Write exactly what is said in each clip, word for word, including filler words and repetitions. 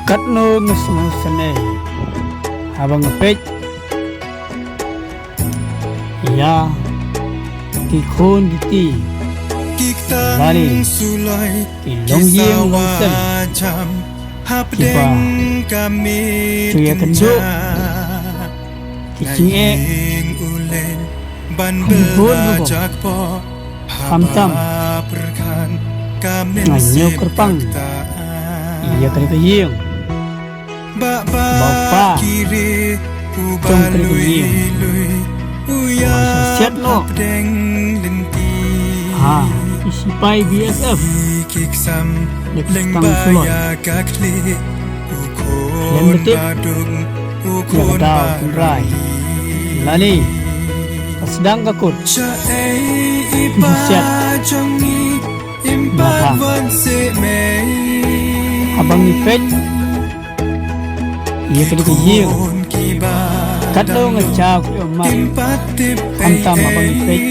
Katno nga sngewsynei haba nga peit ïa ki khun ki kti lane ki longïing longsem kiba ju ïakynduh ki jingeh ha bun bun. Khamtam nga ñiew kyrpang ïa kane ka ïing ba u pa jong kane ka ïing u wan sngewsih noh ha ki sipai B S F. Leit tang shloi khlem da tip ïa ka daw tynrai lane ka sdang ka kut. Ki sngewsih ma bha haba ngi peit ïa kane ka ïing. Katno nga jaw ki ummat, khamtam haba ngi peit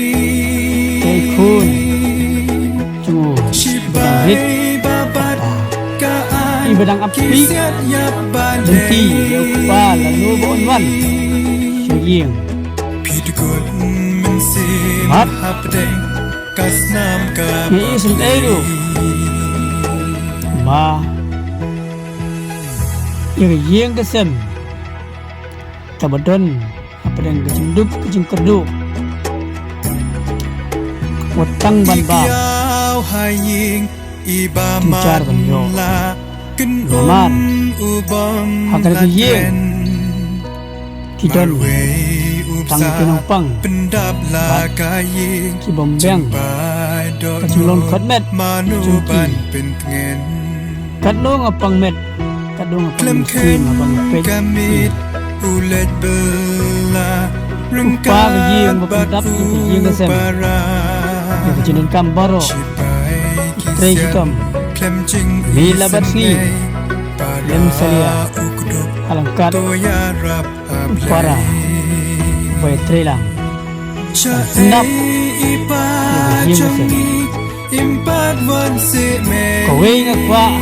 ïa ki khun jong u ba dang rit, iba dang ap pih lynti ïa u kpa lano ba un wan sha ïing. Bad ngi i sngewthuh ruh ba ïa ka ïing ka sem kaba don hapdeng ka jingduk ka jingkyrduh wat tang ban bam jingjar ban ïoh. Namar ha kane ka ïing ki don tang ki nongpang bad ki bym biang ka jinglong khot met jong ki. Katno nga pang met, katno nga pang mynsiem haba nga peit ïa u kpa ka ïing ba pyndap ïa ka ïing ka sem, ïa ka jingdonkam baroh. Trei shitom miet la bad sngi, lem salia ha ryngkat u para uba ïatrei lang ban pyndap ïa ka ïing ka sem. Kawei nga kwah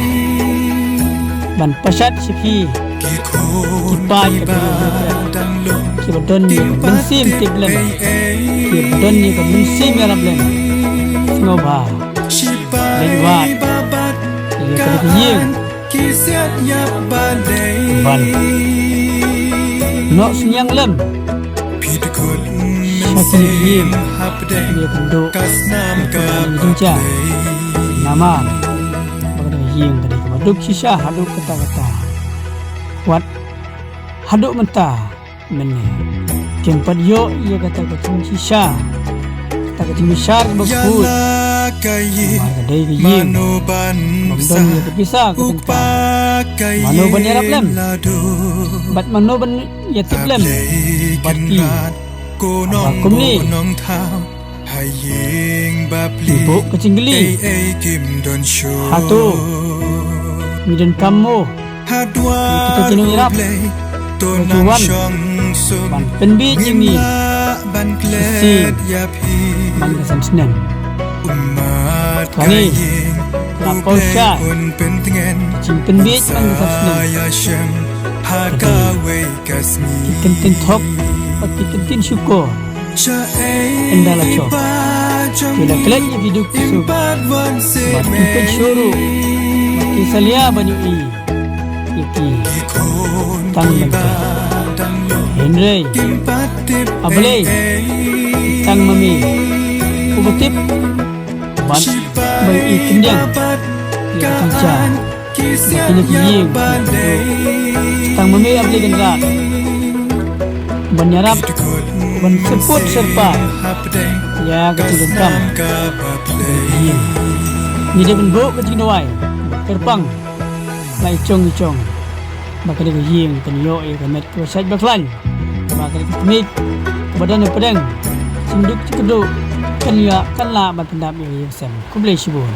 ban pashat sha phi ki paid ki paid kiba don ïa ka mynsiem tip lem, kiba don ïa ka mynsiem ïarap lem. Sngewbha leit wad ïa kane ka ïing ban noh synñiang lem sha kane ka ïing, kane ka ïing kaba duk shisha. Namar ba kane ka ïing ka dei kaba duk shisha haduh katta katta. Wat haduh mynta mynne kim pat ïoh ïa kata ka jingshisha, kata ka jingbishar kaba khuid. Namar ka dei ka ïing bym don ïa ka pisa ka tyngka. Mano ban ïarap lem bad mano ban ïatip lem bad ki? Haba kumne ngi buh ka jingkylli, hato ngi donkam mo ïa kita ki nongïarap ba ki wan ban pynbiej ïa ngi shisien man ka san snem? Kane ka la pyrshah ka jingpynbiej man ka san snem. Ka dei ki kyntien thok bad ki kyntien shukor. Ynda la jop ki la klet ïa ki duk ki suk bad ki kynshew ruh bad ki salia ban ïohi ïa ki tang mynta. Hynrei A Blei, tang ma me uba tip bad ba ïohi khyndiat ïa ka jingjia ba kine ki ïing ki la duh. Tang ma me A Blei Kynrad ban ïarap, ban syrpud syrpai ïa ka jingdonkam. Ngi dei ban buh ka jingduwai kyrpang la i jong i jong ba kane ka ïing kan ïoh ïa ka met kaba shait ba khlaiñ, ba kane ka tmiej kaba don hapdeng jingduk jingkyrduh kan ïoh, kan lah ban pyndap ïa ka ïing sem. Khublei shibun.